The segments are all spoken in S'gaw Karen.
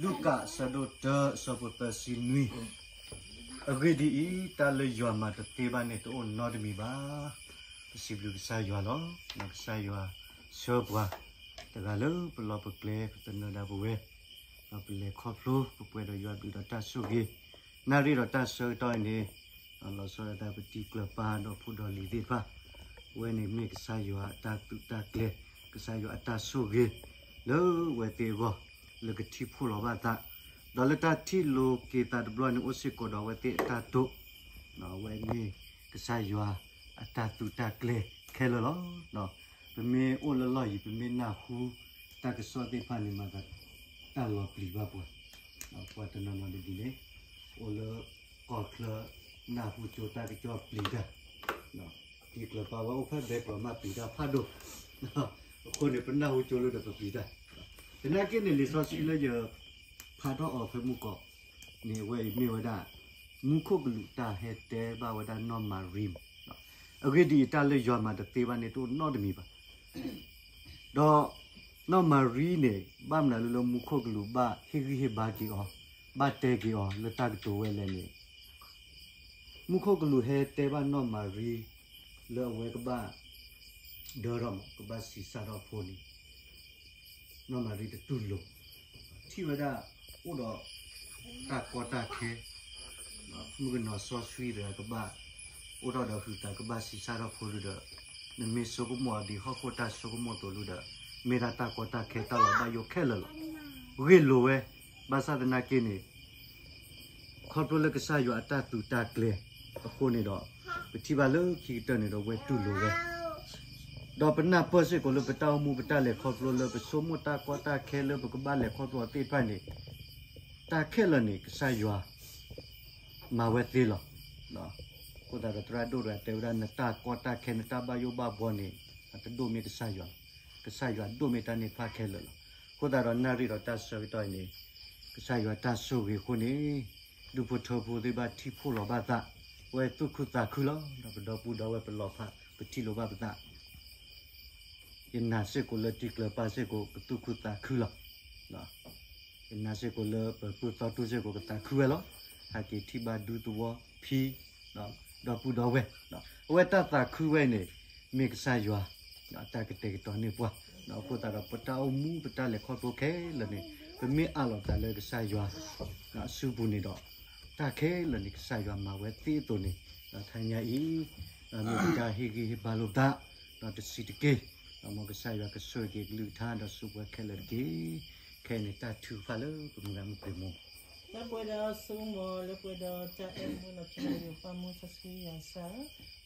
လူၤကၣ်အဆၢဒိၣ်တၢ အဆၢဖိသၢဆံနွံ, အဂ့ၢ်ဒ်အံၤ, တၢ်လၢယွၤမၤတသ့ဘၣ်န့ၣ် တအိၣ်နီတမံၤဘၣ်. ပစံးဘျုးကစၢ်ယွၤလီၤ. ကစၢ်ယွၤဆှၢပှၤ တဂၤလၢပလီၢ်ပကျဲ ပသနၢၣ်ဒၣ်ပဝဲ, ဒီးပလဲၤခီဖျိ ပပှဲၤဒီးယွၤဘျုးဒီးတၢ်ဆိၣ်ဂ့ၤ, နၣ်ရံၣ်ဒီးတၢ်ဆၢကတီၢ်အံၤန့ၣ်, လီၤဆီဒၣ်တၢ်ပတံၤကျၢၤပၤ ဒီးဖိဒီးလံၤသ့ၣ်တဖၣ်, အဝဲန့ၣ်မ့ၢ်ကစၢ်ယွၤအတၢ်သူၣ်တၢ်ကျဲၤ, ကစၢ်ယွၤအတၢ်ဆိၣ်ဂ့ၤ လၢအဝဲသ့ၣ်အဂီၢ်, လၢကထံၣ်ဖှိၣ်လီၤဘၣ်သး, ဒီးလၢတၢ်ထံၣ်လိာ်က့ၤသးတဘျီန့ၣ် အိၣ်စ့ၢ်ကီးဒီးအဝဲသ့ၣ်အတၢ်တိာ်, အဝဲမ့ၢ်ကစၢ်ယွၤအတၢ်သူၣ်တၢ်ကျဲၤခဲလၢာ်လီၤ. ပမ့ၢ်အိၣ်လၢလီၢ်ယံၤ ပမ့ၢ်နၢ်ဟူတၢ်ကစီၣ်သ့ၣ်တဖၣ်န့ၣ် မၤသးတၢ်လီၤပျံၤဘၣ်ပှၤ, ပှၤတနီၤနီၤတဒ်န့ၣ်, အိၣ်လၢကီၢ်ချၢ နၢ်ဟူကၠိတၢ်ကစီၣ်ပျံၤတၢ်, တံၤကျၢၤပၤဝဲအိၣ်ဖဲဘဲကျိၤမးပျံၤတၢ်ဖးဒိၣ်, အဃိန့ၣ် ပနၢ်ဟူကၠိလၢဒီးပပျံၤတၢ်, သနာ်က့န့ၣ် လံာ်စီဆှံလၢယဖးထီၣ်အီၤဖဲမုၢ်ကီၢ်န့ၣ် အဝဲအံၤမ့ၢ်ဝဲဒၣ် မူခိၣ်ကလူးတၢ်ဟဲတဲဘၣ်ဝဲဒၣ်နီၢ်မၤရံ, အဂ့ၢ်ဒ်အံၤ, တၢ်လၢယွၤမၤတသ့ဘၣ်န့ၣ် တအိၣ်နီတမံၤဘၣ်. ဒီးနီၢ်မၤရံန့ၣ် ဘၣ်မနုၤလၢလၢမူခိၣ်ကလူးဘၣ်ဟ့ၣ်ဂံၢ်ဟ့ၣ်ဘါက့ၤအီၤ, ဘၣ်တဲက့ၤအီၤလၢတၢ်ကတိၤဝဲလဲၣ်န့ၣ်, မူခိၣ်ကလူးဟဲတဲဘၣ်နီၢ်မၤရံ လၢအဝဲကဘၣ်ဒၢထီၣ်မး ကဘၣ်ဆံးစၢ်ထီၣ်အဖိန့ၣ် နီၢ်မၤရံတတူၢ်လိာ်, ထံၣ်ဝဲဒၣ်အိၣ်ဒီးတၢ်ကီတၢ်ခဲ, မုၣ်ကနီၤစီဆှံတဂၤကဘၣ်အိၣ်ထီၣ်ဒီးဟုးသး ကဘၣ်ဆံးစၢ်ထီၣ်ဖိဒုဒီး, နမ့ၢ်ဆိကမိၣ်အီၤဒ်ဟီၣ်ခိၣ်တၢ်ဆိကမိၣ်သိးဒုဒီး, မ့ၢ်ဒၣ်တၢ်ကီတၢ်ခဲတၢ်လီၤဘၣ်ယိၣ်ခဲလၢာ်လီၤ. ဂ့ၢ်လိာ်ဝဲ, ဘၣ်ဆၣ်သနာ်က့န့ၣ် ခီဖျိလၢကစၢ်ယွၤအတၢ်သူတၢ်ကျဲၤအဃိန့ၣ်ဒီး, ပထံၣ်ဘၣ်လၢခံကတၢၢ်န့ၣ်ဒီး ဝဲတူၢ်လိာ်ဝဲ, ဒီးပနၢ်ပၢၢ်စ့ၢ်ကီးလၢပတၢ်အိၣ်မူ ပတၢ်လဲၤခီဖျိလၢ ပဆိကမိၣ်တၢ်ကီတၢ်ခဲလၢပကဘၣ်လဲၤခီဖျိအီၤသ့ၣ်တဖၣ်န့ၣ်, တၢ်ခဲလၢာ်န့ၣ် ကစၢ်ယွၤမၤဝဲသ့လီၤ. အဃိသတးဒီး သရၣ်ဒိၣ်တဂၤတဲဝဲဒၣ် နတၢ်ကီတၢ်ခဲ နတၢ်ဘၣ်ယိၣ်ဘၣ်ဘှီန့ၣ် တဒိၣ်မ့ၢ်ကစၢ်ယွၤ, ကစၢ်ယွၤဒိၣ်မ့ၢ်တၢ်န့ၣ်တဖၣ်ခဲလၢာ်လီၤ. အဃိသတးဒီး နၣ်ရံၣ်ဒီးတၢ်ဆၢကတီၢ်အံၤန့ၣ်, ကစၢ်ယွၤတၢ်ဆိၣ်ဂ့ၤအဃိန့ၣ်, ဒူၣ်ဖိထၢဖိသ့ၣ်ဘၣ်ထံၣ်ဖှိၣ်လီၤဘၣ်သး, ဝဲသူၣ်ခုသးခုလီၤ. ဒီးပဒီပုၢ်ဒီဝဲၢ်ပလီၤဖး ပထံၣ်လိာ်ဘၣ်ပသး ယနာ်စ့ၢ်ကီးလၢတံၤကျၢၤပၤစ့ၢ်ကီး ကသူၣ်ခုသးခုလီၤ. ယနာ်စ့ၢ်ကီးလၢပပုၢ်သီတူၢ်စ့ၢ်ကီးကသးခုဝဲလီၤ. ဟဲက့ၤထံၣ်ဘၣ်ဒူသဝီဖံ ဒီပုၢ်ဒီဝဲၢ်, အဝဲတၢ်သးခုဝဲအံၤန့ၣ် မ့ၢ်ကစၢ်ယွၤ တၢ်ကတဲာ်ကတီၤန့ၢ်ပှၤ, အဃိသတးဒီး ပတၢ်အိၣ်မူပတၢ်လဲၤခီဖျိခဲလၢာ်န့ၣ် ပမ့ၢ်အးလီၤသးလၢကစၢ်ယွၤအစုပူၤန့ၣ်ဒီး တၢ်ခဲလၢာ်န့ၣ် ကစၢ်ယွၤမၤဝဲသ့အသိးန့ၣ်, ဒီးတနံၤအံၤ မ့ၢ်ပတၢ်ဟ့ၣ်ဂံၢ်ဟ့ၣ်ဘါလိာ်ပသး ဒီးတဆံးတက့ၢ်, ဒီးမ်ကစၢ်ယွၤကဆိၣ်ဂ့ၤက့ၤကလုၢ်ကထါ ဒီးစူးပှၤခဲလၢာ်တက့ၢ်. ခဲအံၤန့ၣ်တၢ်ထုကဖၣ်လၢပမုၢ်ဂၤမုၢ်ပှ့ၤမူ လၢပှဲၤဒီးဆိကမိၣ် လၢပှဲၤဒီးတၢ်အဲၣ်မူလီၤ ပၢ်မူစီဆှံယွၤစၢ်,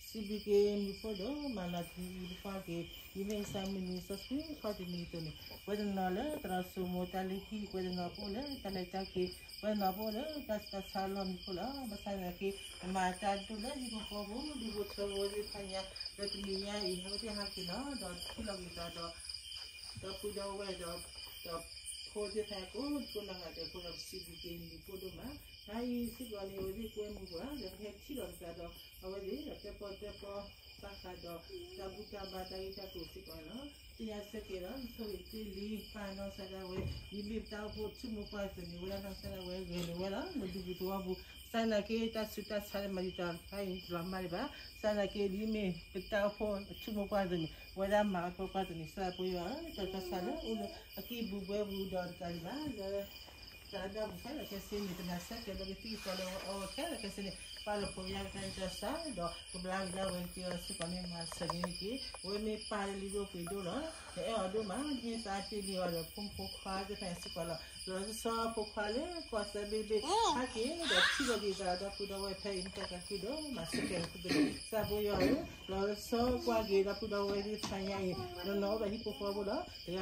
စံးဘျုးက့ၤမုၢ်ဖိဒီးမၤလၤက့ၤအံၤတဖၣ်က့ၤ, ဒ်မ့ၢ်ကစၢ်မုၢ်နံၤစီဆှံခီၣ်တနံၤအသိးန့ၣ်, ပှဲၤတနီၤလၢသရိာ်စိမိၤတၢ်လုၢ်ဟံၣ်, ပှဲၤတနီၤဖိလၢတၢ်လဲၤတၢ်က့ၤ, ပှဲၤတနီၤဖိလၢတၢ်ဆူးတၢ်ဆါလီၢ်မံၤဖိလီၤ. ဘၣ်ဆၣ်သနာ်က့ ပမၤတၢ်ဒိၣ်လၢဟံၣ်ဖိဃီဖိ ဒူၣ်ဖိထၢဖိသ့ၣ်တဖၣ်ညါ, လၢတနံၤညါအံၤ အဝဲသ့ၣ်ဟဲက့ၤလီၤ ဒီးထံၣ်လီၤက့ၤသးဒီး ဒီပုၢ်ဒီဝဲၢ်ဒီး ဒီးဖိသ့ၣ်တဖၣ်ကိးဒိၣ်နီၢ်ဂၤဒဲးအဃိဒီး ပစံးဘျုးက့ၤနံၤဖိဒိၣ်မး, တၢ်အံၤစ့ၢ်ကီးန့ၣ် အဝဲသ့ၣ်ကွဲမုာ်ပှၤ ဒီးပဟဲထံၣ်လီၤပသးဒီး အဝဲသ့ၣ်ဒီးတၢၣ်ပီၣ်တၢၣ်ပီ ဘၣ်ဃးဒီး တၢ်ဘူၣ်တၢ်ဘါတၢ်ဂ့ၢ်တၢ်ကျိၤစ့ၢ်ကီးန့ၣ်လီၤ. သ့ၣ်ညါဆၢက့ၤဒီး ဆိၣ်ဂ့ၤတ့ၢ်လံ ပၢ်နီၢ်ကစၢ်ဒၣ်ဝဲ ဒ်မ့ၢ်ပတၢ်အိၣ်ဖှိၣ်ဆိကမိၣ်ပှၢ်အသိးန့ၣ် ဝဲဒၣ်နီၢ်ကစၢ်ဒၣ်ဝဲဂဲၤလိာ်ဝဲလီၤ လၢဒူပူၤသဝီပူၤ, ဘၣ်ဆၣ်သနာ်က့ တၢ်ဆူးတၢ်ဆါလၢမၤဒံးတၢ်တခါအံၤ တလီၤမၢ်ဒံးဘၣ်, ဘၣ်ဆၣ်သနာ်က့ ဒ်မ့ၢ်ပတၢ်အိၣ်ဖှိၣ်ဆိကမိၣ်ပှၢ်အသိးန့ၣ် ဝဲဒၣ်မၤအီၤပှၢ်ပှၢ်အသိးန့ၣ် ကစၢ်ယွၤဧၢ တၢ်ဆူးတၢ်ဆါလၢအိၣ်လၢအကံၢ်ပူၤဘှဲပူၤဒီးတကးဒံးဘၣ် လၢ တၢ်ဒၣ်ပူၤခဲလၢာ်ခဲဆ့န့ၣ် ကမၤဆၢက့ၤလၢကသံၣ်ကသီလၢအီၤခဲလၢာ်ခဲဆ့န့ၣ် ပာ်လီၤဖိးယါကတၢၢ်တၢ်ဆါ ဒီးကဘျါကဒါဝဲကသ့အီၤစ့ၢ်ကီးန့ၣ် မၤစၢၤန့ၣ်တက့ၢ်. အဝဲမ့ၢ်ပၢ်လၢလံၤဒိၣ်ပှ့ၤဒိၣ်လီၤ. နအဲၣ်အီၤဒိၣ်မး မ့ၢ်သးတ့ၢ်လံအီၤဒီး ဖိမုၣ်ဖိခွါသ့ၣ်တဖၣ်စ့ၢ်ကီးလီၤ. လီၤဆီဖိခွါလၢကီၢ်စဲၣ်ဘ့ၣ်ဘ့ၣ် ဟဲက့ၤဒီးထံၣ်လိာ်က့ၤသးဒီပုၢ်ဒီဝဲၢ်ဖဲအံၤ မ့ၢ်တၢ်သးခုဒီး မၤစၢၤက့ၤအီၤန့ၣ် ကစၢ်ဖိယွၤဧၢ လီၤဆီကွၢ်က့ၤဒီပုၢ်ဒီဝဲၢ်သ့ၣ်တဖၣ်ညါအံၤ နီၢ်နီၢ်အိၣ်ဒီးဟံၣ်ဖိဃီဖိဒီး တဂ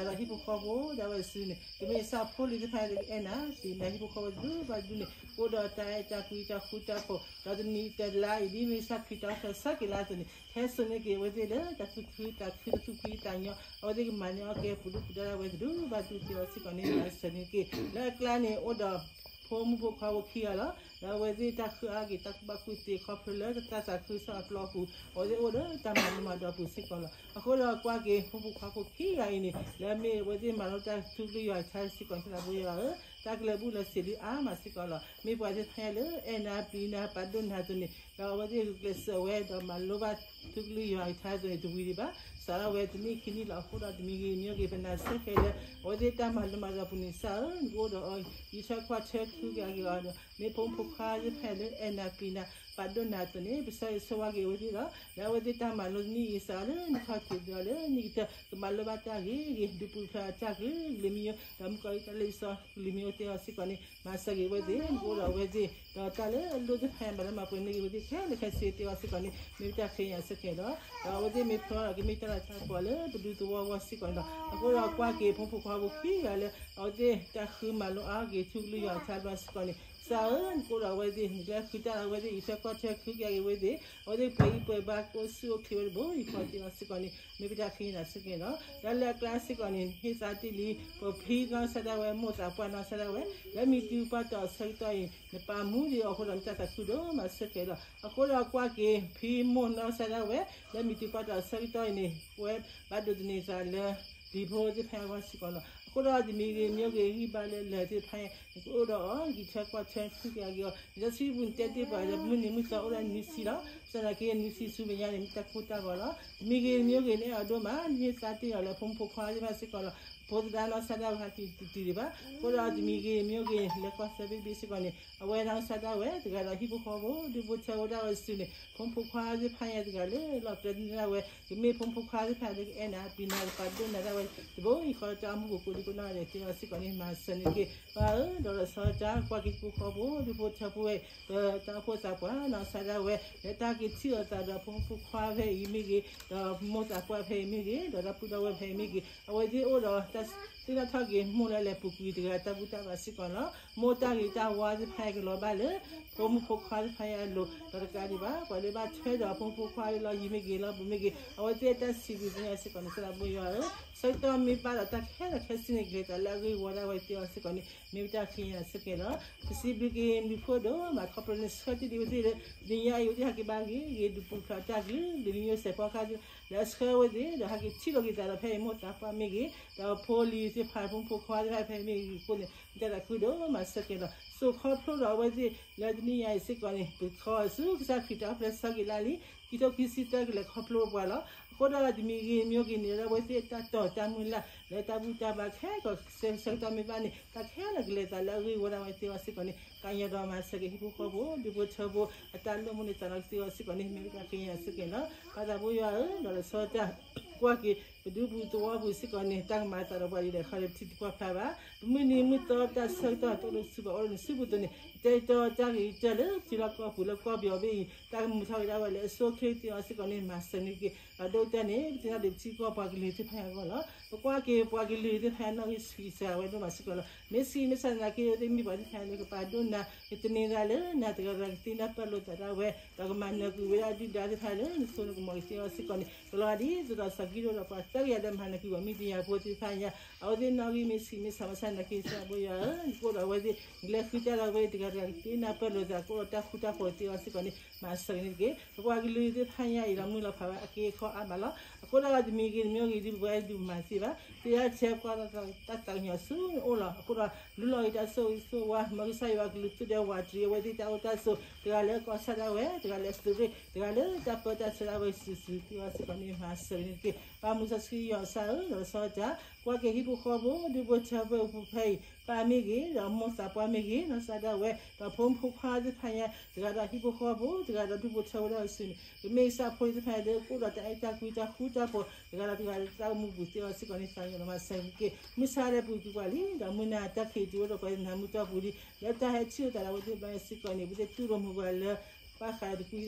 ၤဒီးဟံၣ်ဖိဃီဖိဒၣ်ဝဲစုန့ၣ် ကမ့ၢ်စၢ်ဖိလံၤသ့ၣ်တဖၣ်အဲၣ်နၤ ဒ်မ့ၢ်ဟံၣ်ဖိဃီဖိတဒူၣ်ဘၣ်တဒူၣ်န့ၣ် အိၣ်ဒီးတၢ်အဲၣ်တၢ်ကွံတၢ်ဃူတၢ်ဖိး ဒီးတနံၤတလါအံၤ ဒ်မ့ၢ်ကစၢ်ခရံာ်တၢ်အိၣ်ဖျဲၣ်ဆၢက့ၤလၢအသိးန့ၣ် ဟဲစိာ်န့ၢ်က့ၤအဝဲသ့ၣ်လၢတၢ်သူၣ်ခုသးခု တၢ်သူၣ်ဖှံသးညီ အဝဲသ့ၣ်ကမၤန့ၢ်အီၣ်ကဲပူၤဒူၣ်ပူၤဒါဒၣ်ဝဲတဒူၣ်ဘၣ်တဒူၣ်သ့အီၤစ့ၢ်ကီးန့ၣ် မၤစၢၤန့ၢ်က့ၤ လၢအကျါန့ၣ်အိၣ်ဒီး ဖိမုၣ်ဖိခွါဖိခံဂၤလီၤ. ဒီးအဝဲသ့ၣ်တၢ်ဃုအါက့ၤတၢ်ကူၣ်ဘၣ်ကူၣ်သ့ခီဖျိလၢတၢ်သးခုကစီၣ်အပျီပူၤ အဝဲသ့ၣ်အိၣ်ဒီးတၢ်မၤလိမၤဒိးပူၤစ့ၢ်ကီးလီၤ. အဃိဒီးကွၢ်က့ၤဖိမုၣ်ဖိခွါဖိခံဂၤအံၤန့ၣ် လၢအမ့ၢ်အဝဲသ့ၣ်မၤလိတၢ်ထူကလုၢ်ယွၤအကထါစ့ၢ်ကီး သရၣ်ဖိယွၤဧၢ, တၢ်ကလဲၤဘူၣ်လီၤစ့ၤဒုးအါမးစ့ၢ်ကီးလီၤ. မ့ၢ်ပှၤသ့ၣ်တဖၣ်ညါလၢအဲၣ်နၤပျံၤနၤပာ်ဒိၣ်နၤအသိးန့ၣ် ဒီးအဝဲသ့ၣ်ဂုာ်ကျဲးစၢးဝဲဒီးမၤလိဘၣ်ထူကလုၢ်ယွၤအကထါအသိးန့ၣ် တဝံၤဒံးဘၣ်, စးထီၣ်ဝဲတနံၣ်ခံနံၣ်လီၤ. အဃိဒီးတမံၤဂ့ၤတမံၤဂ့ၤ ပနာ်စ့ၢ်ကီးလၢ အဝဲသ့ၣ်တၢ်မၤလိမၤဒိးပူၤန့ၣ် ကစၢ်ဧၢ, နကအိၣ်ဒီးအီၤဂံၢ်ဆၢကွၢ်ဆၢထူက့ၤအဂ့ၤအီၤဒီး မ့ၢ်ဖိမုၣ်ဖိခွါသ့ၣ်တဖၣ်လၢအဲၣ်နၤပျံၤနၤ ပာ်ဒိၣ်နၤအသိးန့ၣ် ပဆၢဂ့ၤဆၢဝါက့ၤအဝဲသ့ၣ်ဒီး လၢအဝဲသ့ၣ်တၢ်မၤလိတနံၣ်အံၤ စးထီၣ်လၢနခီၣ်ထံးဒီးလၢနံၣ်ကတၢၢ် ကမၤလိဘၣ်တၢ်ဂ့ၤဂ့ၤ ဒုးပူၤဖျဲးအတၢ်ကလုာ်ကလုာ်မံယိ ဒီးမုၣ်ကီၤလံၢ်တၢ်လ့ပစီကလုာ်မံယိသ့အီၤစ့ၢ်ကီးန့ၣ် မၤစၢၤက့ၤအဝဲသ့ၣ် နကအိၣ်ဒီးအဝဲသ့ၣ် ဒီးတၢ်လၢအလိၣ်သ့ၣ်တဖၣ် ဘၣ်လၢမၤပှဲၤန့ၢ်က့ၤအဝဲသ့ၣ်ခဲလၢာ်ခဲဆ့သ့အီၤစ့ၢ်ကီးန့ၣ် မ့ၢ်ပတၢ်ဃ့ကညးစ့ၢ်ကီးလီၤ. ဒီးအဝဲသ့ၣ်မ့ၢ်ဖျီဒီးကမ့ၢ်တၢ်လၤတၢ်ကပီၤလၢပဒူသဝီဝီစ့ၢ်ကီးန့ၣ်လီၤ. အဃိဒီးကွၢ်က့ၤဖိမုၣ်ဖိခွါဖိခံဂၤလၢ အဝဲသ့ၣ်တၢ်ဃုမၤလိအါက့ၤထူကလုၢ်ယွၤအကထါဘျီစ့ၢ်ကီးန့ၣ် ကစၢ်ဧၢ, နကအိၣ်ဒီးအဝဲသ့ၣ် နကလဲၤဃုတၢ်ဒီးအဝဲသ့ၣ် ဂံၢ်ဆၢကွၢ်ဆၢထူက့ၤအဂ့ၤအဝဲသ့ၣ် အဝဲသ့ၣ်ပှဲၤအံၤပှဲၤဘါ ကအိၣ်ဆူၣ်အိၣ်ချ့ဝဲတဘိယူၢ်ဃီသ့အီၤစ့ၢ်ကီးန့ၣ် မ့ၢ်ပတၢ်ဃ့ကညးစ့ၢ်ကီးန့ၣ်လီၤ. ဒီးလၢအကျါစ့ၢ်ကီးန့ၣ် ဟ့ၣ်သါတ့ၢ်လံ ပဖံနီၢ်ကစၢ်ဒၣ်ဝဲ မိၢ်သးပှၢ်နီၢ်ကစၢ်ဒၣ်ဝဲ လၢမံၤတုၤပှၢ်တီၤအဆၢကတီၢ်အံၤ နပာ်မူဒံးအီၤအဃိဒီး နတၢ်သးခုဒိၣ်မးစ့ၢ်ကီးလီၤ. အဃိဒီးကွၢ်က့ၤ ဖံမိၢ်နီၢ်ကစၢ်ဒၣ်ဝဲ လၢမံၤတုၤပှၢ်တီၤအဆၢကတီၢ်အံၤန့ၣ် ပဝဲဘၣ်ဒိးသန့ၤသးလၢ လံၤဖိသ့ၣ်တဖၣ်အဂီၢ်စ့ၢ်ကီးလီၤ. အဃိဒီးတမံၤဂ့ၤတမံၤဂ့ၤ ဂံၢ်ဘါလၢလၢာ်သ့ၣ်တဖၣ် နကအိၣ်ဒီးအီၤ ဂံၢ်ဆၢကွၢ်ဆၢထူက့ၤအဂ့ၤအီၤ လံာ်စီဆှံပူၤန့ၣ်တဲတ့ၢ်ပှၤလၢမုၢ်နံၤမုၢ်သီအိၣ်ဒီးနွံဆံလီၤ. ဘၣ်ဆၣ်သနာ်က့နွံဆံဆူမဲာ်ညါန့ၣ် မ့ၢ်တၢ်ကိၢ်တၢ်ဂီၤလီၤ. တမံၤဂ့ၤတမံၤဂ့ၤ နအဲၣ်အီၤဒိၣ်မး နဟ့ၣ်သါတ့ၢ်အီၤလၢဖိမုၣ်ဖိခွါသ့ၣ်တဖၣ်စ့ၢ်ကီးလီၤ. ဖိသဒါနီၢ်ကစၢ်ဒၣ်ဝဲဟးက့ၤတတုၤဒံးဘၣ်. အဃိဒီးတမံၤဂ့ၤတမံၤဂ့ၤ လဲၤကွၢ်ဆၢဘ့ၣ်ဘ့ၣ်စ့ၢ်ကီးန့ၣ် အဝဲနီၢ်ကစၢ်ဒၣ်ဝဲ တဂၤဒီးဟံၣ်ဖိဃီဖိ ဒူဖိထၢဖိဒၣ်ဝဲစုာ်န့ၣ် ဖိမုၣ်ဖိခွါသ့ၣ်တဖၣ်ညါတဂၤလၢလီၢ်ကျဲန့ၣ်ဒၣ်ဝဲ ကမ့ၢ်ဖိမုၣ်ဖိခွါသ့ၣ်တဖၣ်လၢကအဲၣ်နၤပျံၤနၤ ကပာ်ဒိၣ်နၤဒၣ်ဝဲ တဘိယူၢ်ဃီလၢတၢ်အိၣ်မူပူၤကိးဒံကိးနီၢ်ဂၤဒဲးသ့အီၤစ့ၢ်ကီးန့ၣ် မၤစၢၤန့ၢ်က့ၤ ပၢ်ဧၢ, ဒီးလီၤဆီတၢ်ကွၢ်က့ၤဟံၣ်ဖိဃီဖိ ဒူဖိထၢဖိဝဲ ပတၢ်အိၣ်ဖှိၣ်သးပှၢ်နီၢ်ကစၢ်ဒၣ်ဝဲ လၢတၢ်က့ၤထံၣ်အီၤသးဒီးဖိမုၣ်ဖိခွါဖဲအံၤမ့ၢ်ဂ့ၤ ဒီးမိၢ်သးပှၢ်ဖဲအံၤမ့ၢ်ဂ့ၤ ဒီးတၢ်ပုၢ်ဒီဝဲၢ်ဖဲအံၤမ့ၢ်ဂ့ၤ အဝဲသ့ၣ်အိၣ်ဒီးတၢ်သ့ၣ်နီၣ်ထီၣ်က့ၤမိၢ်လၢလဲၤပူၤကွံာ်တဂၤတၢ်ဘူၣ်တၢ်ဘါစ့ၢ်ကီးလီၤ. မိၢ်တၢ်ဂ့ၤတၢ်ဝါသ့ၣ်တဖၣ်အံၤကလီၤဘၣ်လၢ ဖိမုၣ်ဖိခွါသ့ၣ်တဖၣ်အံၤအလိၤ ဒီးတကးဒံးဘၣ် ပှၤလၢဘၣ်ထွဲဒီးဖိမုၣ်ဖိခွါလၢလီၢ်ယံၤမ့ၢ်ဂ့ၤ လီၢ်ဘူးမ့ၢ်ဂ့ၤ အဝဲသ့ၣ်တၢ်စံးဘျုးသ့ၣ်ညါစ့ၢ်ကီးန့ၣ် သရၣ်ဖိယွၤဧၢ, ဆၢကတီၢ်မ့ၢ်ဘၣ်ဒီးတၢ်ခဲလၢာ်ခဲဆ့န့ၣ် ကလဲၤသးလၢအဂ့ၢ်ဝီဒၣ်ဝဲသ့အီၤစ့ၢ်ကီးန့ၣ် မ့ၢ်ပတၢ်ဃ့ကညးစ့ၢ်ကီးလီၤ. ပစံးဘျုးက့ၤနံၤဖိဒိၣ်မး ခီဖျိနဆှၢတ့ၢ်ဒံးဝဲသ့ၣ်လၢ တနံၤညါအံၤ အဝဲသ့ၣ်ဟဲက့ၤဘါဂ့ၤဂ့ၤ ဒုးပူၤဖျဲးတၢ်ကလုာ် ဒုးမံယိၤစဲးဖီကါ လၢအဆှၢဝဲသ့ၣ် ဒီးဟဲက့ၤထံၣ်လိာ်က့ၤသးဒီးဖဲအံၤ မိၢ်သးပှၢ်မ့ၢ်ဂ့ၤ ဒီးဖိလံၤသ့ၣ်တဖၣ် ဖိမုၣ်ဖိခွါသ့ၣ်တဖၣ်ဖဲအံၤမ့ၢ်ဂ့ၤအဃိန့ၣ် နတၢ်သးခုဒိၣ်မးစ့ၢ်ကီးလီၤ. စိာ်ခီဖျိဒီးအဝဲသ့ၣ်လၢတနံၤညါအံၤစ့ၢ်ကီးန့ၣ် ပခီဆူကစၢ်ခရံာ်တၢ်အိၣ်ဖျဲၣ်ဆၢက့ၤလၢလံ ခံထိခံဆံတၢကလဲၤခီဖျိပှၤလီၤ. အဃိဒီးတမံၤဂ့ၤတမံၤဂ့ၤန့ၣ် လၢအဝဲသ့ၣ်တၢ်တီၢ်တၢ်မုၢ်လၢ် လၢတၢ်ဘူၣ်တၢ်ဘါခဲကီး ဆၢကတီၢ်မ့ၢ်ဘၣ်န့ၣ် တၢ်ခဲလၢာ်ကလဲၤသးလၢအဂ့ၢ်ဝီဒၣ်ဝဲသ့အီၤစ့ၢ်ကီးန့ၣ် ကညီဒီးမၤစၢၤက့ၤဟံၣ်ဖိဃီဖိ ဒူဖိထၢဖိ အတၢ်လိၣ်မူန့ၣ် သးလီကသ့အီၤစ့ၢ်ကီးန့ၣ် မ့ၢ်ပတၢ်ဃ့ကညးစ့ၢ်ကီးလီၤ. ပၢ်သးဖိယွၤဧၢ, ဒီးလီၤဆီတၢ်ကွၢ်က့ၤ ပဒူပူၤသဝီပူၤစ့ၢ်ကီးန့ၣ် တၢ်ကမၤသးဒီးပှၤဒ်လဲၣ်ခီဒီး ပထံၣ်တကွၢ်ဖျါဘၣ်. ပမုၢ်နံၤမုၢ်သီတၢ်ဆၢကတီၢ်တအိၣ်လၢပစုပူၤ အိၣ်လၢနစုပူၤအသိးန့ၣ် ပတဲတၢ်က့ၤတၢ်လၢထံလီၢ်ကီၢ်ပူၤလၢကီၢ်ပယီၤဘ့ၣ်အံၤ တၢ်ကမူၤထီၣ်က့ၤဒၣ်ဝဲလၢအဆိအချ့သ့အီၤစ့ၢ်ကီးန့ၣ် မၤစၢၤန့ၢ်က့ၤ ဒီးဒိၣ်ကတၢၢ်န့ၣ် ပသ့ၣ်နီၣ်ဒံးပထံကီၢ်ပှၤကလုာ်သ့ၣ်တဖၣ်အဂီၢ်လီၤ. ပကွၢ်က့ၤပှၤကလုာ်သ့ၣ်တဖၣ်နီၣ်ဂံၢ်ဆံးစှၤဝဲဒိၣ်မးစ့ၢ်ကီးလီၤ. မ့ၢ်ဆံးမ့ၢ်ဆါသနာ်က့ သ့ၣ်မ့ၢ်ပှၤသ့ၣ်တဖၣ်လၢကပာ်ဒိၣ်နၤ ကသန့ၤသးလၢနၤတဂၤတဂၤ ကသ့ၣ်နီၣ်ပၢၢ်လိာ်သးဒၣ်ဝဲ ဒီးကမၤနၢၤကွံာ်ဝဲဒၣ်ဒုၣ်ဒါသ့ၣ်တဖၣ်လၢနစိနကမီၤကသ့အီၤစ့ၢ်ကီးန့ၣ် ကလီၤဂာ်ဒ်သိးဒီးစီၤကံးဒဧိၣ်ဒီးပှၤသၢကယၤလၢမၤနၢၤကွံာ်ပှၤမံၤဒယၤဖိသ့ၣ်တဖၣ်ညါ အဝဲသ့ၣ်နီၣ်ဂံၢ်မ့ၢ်ဆံးမ့ၢ်ဆါမ့ၢ်ဆါသနာ်က့ သရၣ်ဖိယွၤဧၢ, နကအိၣ်ဒီးအဝဲသ့ၣ် နကလဲၤဃုတၢ်ဒီးအဝဲသ့ၣ်တဂၤတဂၤကသ့ၣ်နီၣ်ပၢၢ်လိာ်သး ကအိၣ်ဒီးတၢ်ဃူတၢ်ဖိးသ့အီၤစ့ၢ်ကီးန့ၣ် မၤစၢၤန့ၢ်တက့ၢ်. ပပှၤကလုာ်သ့ၣ်တဖၣ်ညါအံၤဒီးမုၢ်လီၤဖးဝဲအက့အခီအါမးလီၤ. အဃိဒီးတမံၤဂ့ၤတမံၤဂ့ၤ ဒ်ပဝဲဒုးမၤသ့ဘၣ် သ့ၣ်တၢ်ဆဲးကွၢ်တၢ်သးကညီၤဆူနအိၣ်လီၤ. အဃိဒီး လူလီၤဂ့ၤတၢ်ဆိၣ်ဂ့ၤဆိၣ်ဝါ မ်ကစၢ်ယွၤကလုၢ်သူၣ်ဒဲဝးတရံး အဝဲသ့ၣ်တၢ်အိၣ်တၢ်ဆိး တဂၤလၢကီၢ်ဆၣ်ဒၣ်ဝဲ တဂၤလၢသုးရ့ၣ် တဂၤလၢတၢ်ပၢတၢ်ဆှၢဒၣ်ဝဲစုာ်စုာ်သ့အီၤစ့ၢ်ကီးန့ၣ် မၤစၢၤန့ၢ်တက့ၢ်. ပၢ်မုၢ်စီဆှံယွၤကစၢ်ဧၢ, ဒီးလီၤဆီတၢ် ကွၢ်က့ၤဟံၣ်ဖိဃီဖိ ဒူဖိထၢဖိဖဲအံၤ ပၢ်မ့ၢ်ဂ့ၤ ဒီးမိၢ်သးပှၢ်မ့ၢ်ဂ့ၤ နီၢ်ကစၢ်ဒၣ်ဝဲ ဒီးဖိမုၣ်ဖိခွါသ့ၣ်တဖၣ်ညါ တဂၤဒီးဟံၣ်ဖိဃီဖိ တဂၤဒီးဒူၣ်ဖိထၢဖိဒၣ်ဝဲစုာ်န့ၣ် ကမ့ၢ်ကစၢ်ဖိသ့ၣ်တဖၣ်လၢကအိၣ်ဒီးတၢ်အဲၣ်တၢ်ကွံတၢ်ဃူတၢ်ဖိး တဂၤဒီးတဂၤလၢတၢ်အိၣ်မူပူၤသ့အီၤစ့ၢ်ကီးန့ၣ် သးကညီၤဒီးမၤစၢၤက့ၤ မုၢ်ဆါလၢပူၤကွံာ်ပှၤလံ ဒီးမုၢ်နၤတၢ်ခံးတုၤအိၣ်ဒီးပှၤနၢ်မုၢ်တီၢ်ပူၤလံ လၢတၢ်ဟဲထံၣ်လိာ်သးဒီးအဝဲသ့ၣ်ဘျီညါစ့ၢ်ကီးန့ၣ် ပသ့ၣ်တူၢ်လိာ်မုာ်ပှၤလၢ ဘၣ်ဃးဒီးတကွံတၢ်လီၤ. ပအီၣ်ဒီးက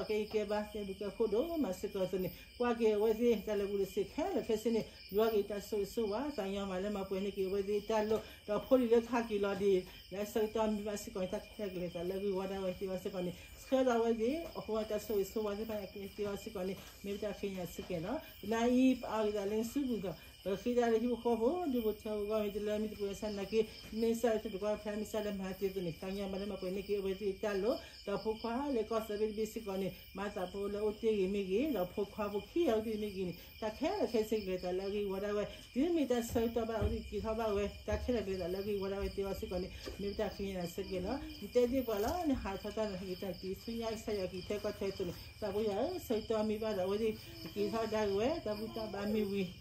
ဲအံၤကဲဘါ ကဲဘျုးကဲဖှိၣ်ဒိၣ်မးစ့ၢ်ကီးအသိးန့ၣ် ကွၢ်က့ၤအဝဲသ့ၣ်တၢ်လၢာ်ဘူၣ်လၢာ်စ့ၤခဲလၢာ်ခဲဆ့န့ၣ် ယွၤက့ၤတၢ်ဆိၣ်ဂ့ၤဆိၣ်ဝါ သးကညီၤမးလၢမၤပှဲၤန့ၢ်က့ၤအဝဲသ့ၣ်တၢ်လီၢ် ဒီးဖိလံၤလၢကဟဲက့ၤလီၤဒ် လၢဆၢကတီၢ်မ့ၢ်ဘၣ်စ့ၢ်ကီးန့ၣ် တၢ်ခဲလၢာ်ကလဲၤသးလၢအဂ့ၢ်ဝီဒၣ်ဝဲသ့အီၤစ့ၢ်ကီးန့ၣ် ဆှၢဒီးအဝဲသ့ၣ် အဃိတၢ်ဆိၣ်ဂ့ၤဆိၣ်ဝါသ့ၣ်တဖၣ်ကဲသ့အီၤစ့ၢ်ကီးန့ၣ် မ့ၢ်ပတၢ်ဃ့ကညးစ့ၢ်ကီးလီၤ. တနၤအံၤ ပအါဂ့ၤသးလၢနစုပူၤဒီး ပဃ့တၢ်လၢဟံၣ်ဖိဃီဖိ ဒူၣ်ဖိထၢဖိအဂီၢ် မ့ၢ်တလၢမ့ၢ်တပှဲၤဆၣ်နာ်က့ မ့ၢ်စၢ်လၢတၢ်တကွၢ်ဖဲမ့ၢ်စၢ်လၢမၤသ့အသိးန့ၣ် သးကညီၤမၤလၢမၤပှဲၤန့ၢ်က့ၤအဝဲသ့ၣ်တၢ်လိၤ ဒီးဖိခွါလၢကီၢ်သၢဘ့ၣ်တဘ့ၣ်စ့ၢ်ကီးန့ၣ် မၤသးဖိလၢအိၣ်တ့ၢ်ဂ့ၤမ့ၢ်ဂ့ၤ ဒီးဖိခွါဖိခံဂၤအိၣ်တ့ၢ်ဂ့ၤမ့ၢ်ဂ့ၤန့ၣ် တၢ်ခဲလၢာ်ခဲဆ့ကလဲၤသးလၢအဂ့ၢ်ဝီဒၣ်ဝဲ တုၤမ့ၢ်တၢ်ဆၢကတီၢ်ဘၣ်အဝဲသ့ၣ်က့ၤထီၣ်ဘၣ်ဝဲ တၢ်ခဲလၢာ်ကလဲၤသးလၢအဂ့ၢ်ဝီဒၣ်ဝဲသ့အီၤစ့ၢ်ကီးန့ၣ် မ့ၢ်ပတၢ်ဃ့ကညးစ့ၢ်ကီးလီၤ. နတဲသ့ၣ်ပှၤလီၤ နဟးထီၣ်တၢ်နဟဲက့ၤတၢ်တံၤဆူညါကစၢ်ယွၤက့ၤထဲကီၢ်ထဲအသိးန့ၣ် သးဖိယၤဧၢ ဆၢကတီၢ်မ့ၢ်ဘၣ်ဒီး အဝဲသ့ၣ်ကက့ၤထီၣ်ဒၣ်က့ၤဝဲ တၢ်ဘူၣ်တၢ်ဘါမ့ၢ်ဝံၤ ဒီး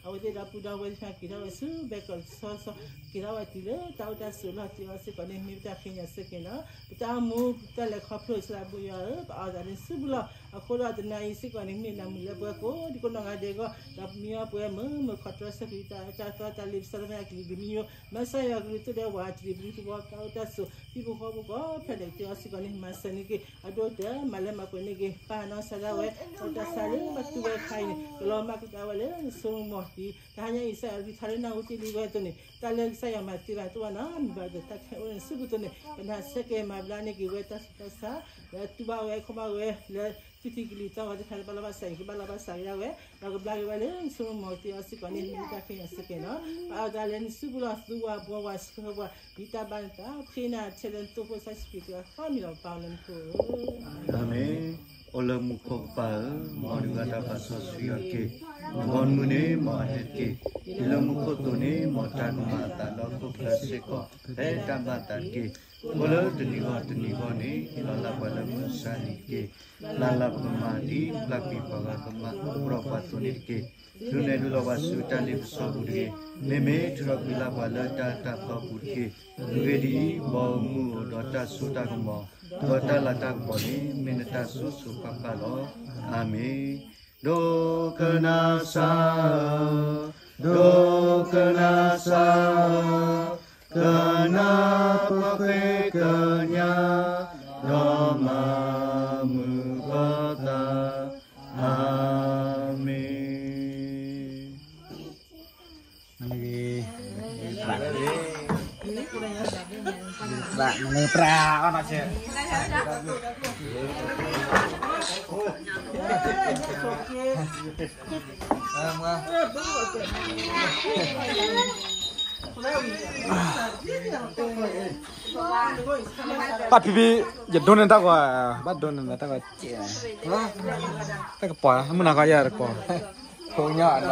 အဝဲသ့ၣ်ဒီပုၢ်ဒီဝဲၢ်သ့ၣ်တဖၣ်က့ၤထီၣ်ဝဲဆူဘဲကီးတဆီဆီ က့ၤထီၣ်ဝဲတုၤလၢတၢ်အိၣ်တၢ်ဆိးလီၢ်တံၢ်အီၤစ့ၢ်ကီးန့ၣ် မ့ၢ်ပတၢ်ဃ့ကညးစ့ၢ်ကီးလီၤ. ပတၢ်အိၣ်မူတၢ်လဲၤခီဖျိသးဖိယွၤဧၢ ပအီၣ်သးန့ၣ်ဆူပူၤလီၤ. အဃိဒီးတနၤအံၤစ့ၢ်ကီးန့ၣ် မ့ၢ်နၤမုာ်လၢပှဲၤကိးဒံကိးနီၢ်ဂၤဒဲးအဂီၢ် ဒီးပမ့ၢ်အီၣ်ပှဲၤမုာ်မုာ်ခီၣ်တြီဆၢက့ၤတၢ်အၢတၢ်သီတၢ်လ့ပစီတၢ်မဲာ်အကလုာ်ကမျၢၢ် မၤစၢၤယွၤကလုာ်သူၣ်ဒဲဝးတံၤဘျုးတဝီတၢ်အိၣ်တၢ်ဆိး ဟံၣ်ဖိဃီဖိကိးဖျၢၣ်ဒဲးတ့အီၤစ့ၢ်ကီးန့ၣ် မၤစၢၤန့ၢ်က့ၤ အဒိအတဲာ်မၤလၢမၤပှဲၤန့ၢ်က့ၤ ပာ်နီၢ်စၢၤဒၣ်ဝဲ တၢ်အိၣ်တၢ်ဆါလၢဘၣ်တူၢ်ဝဲခါအံၤန့ၣ် ကလီၤမၢ်ကဒါဝဲလၢနဆိကမိၣ်ဒံး တဟါညါအံၤ ကစၢ်ယွၤကလုၢ်ကထါလၢနၢ်ဟူတ့ၢ်လံဝဲအသိးန့ၣ် တၢ်လၢကစၢ်ယွၤမၤသ့ဘၣ်တအိၣ်နီတမံၤဘၣ်ဒီး တၢ်ခဲအိၣ်န့ၣ်ဆူပူၤအသိးန့ၣ် ပနၢ်ဆၢက့ၤမၤဘျါန့ၢ်က့ၤဝဲတၢ်ဆူးတၢ်ဆါ လၢတူၢ်ဘၣ်ဝဲခီဘၣ်ဝဲ လၢသုထံကလံၤသီဂီၤသ့ၣ်တဖၣ်လၢဘၣ်လီၤဘၣ်စးအံၤ ကဘၣ်လီၤဘၣ်စးက့ၤဒၣ်ဝဲ ဒီးကဘျါက့ၤဝဲလၢနဆိကမိၣ်တ့အီၤစ့ၢ်ကီးန့ၣ် မ့ၢ်တၢ်ဃ့ကညးစ့ၢ်ကီးလီၤ. ပအီၣ်သးလၢနစုပူၤလီၤ သူဝဲဘှီဝဲဆှၢဝဲ ဒ်တၢ်ဘၣ်နသး ပဃ့နၤထဲလၢနသိဖိကစၢ်ယ့ၣ်ၡူးခရံာ်အဃိ မ့ၢ်လီၤပပၢ်လၢနခိၣ်ဧၢ အၤမ့ၣ်. အိၣ်လၢမူခိၣ်ကပၤဧၢ, မ်နကတၢ်ပာ်စီဆှံအီၤတက့ၢ်. မ်နမူန့ၢ်မ်အဟဲတက့ၢ်. ဒ်လၢမူခိၣ်အသိးန့ၣ် မ်တၢ်ကမၤအသးလၢဟီၣ်ခိၣ်ချၢစ့ၢ်ကီး ဖဲတၢ်ဘၣ်သးတက့ၢ်. အိၣ်လၢတနံၤဂီၢ်တနံၤဂီၢ်န့ၣ် ဟ့ၣ်လီၤလၢပှၤလၢမုၢ်မဆါတနံၤတက့ၢ်. ပျၢ်လၢပကမၤဒ်ပျၢ်ကွံာ်ပှၤဂၤကမၤအီၣ်ပှၤအသိးန့ၣ်တက့ၢ်. ဒုးနဲၣ်ဒုးလီၤပှၤဆူတၢ်လ့ပစီပူၤတဂ့ၤ. မ့မ့ၢ်ထုးထီၣ်ကွံာ်လၢပှၤလၢတၢ်အၢတၢ်သီပူၤတက့ၢ်. အဂ့ၢ်ဒ်အံၤ, မ်အမူအိၣ်ဒီးတၢ်စိတၢ်ကမီၤ, ဒီးတၢ်လၤတၢ်ကပီၤန့ၣ် မ့ၢ်နတၢ်စိၤစိၤဃၣ်ဃၣ်လီၤ. အၤမ့ၣ်. ဒိကနၣ်စၢ်ဧၢ, ဒိကနၣ်စၢ်ဧၢ, ကနၣ်ပဃ့ကညး, ဒီးမၤမုာ်ပသး, အၤမ့ၣ်. ဘၣ်ဖံဖံ, ယဒိးန့ၢ်တၢ်ဂီၤ, ဘၣ်ဒိးန့ၢ်တၢ်ဂီၤ, တၢ်ကပီၤ, မုၢ်နၤခီယၤတကပီၤ, ဖိညါ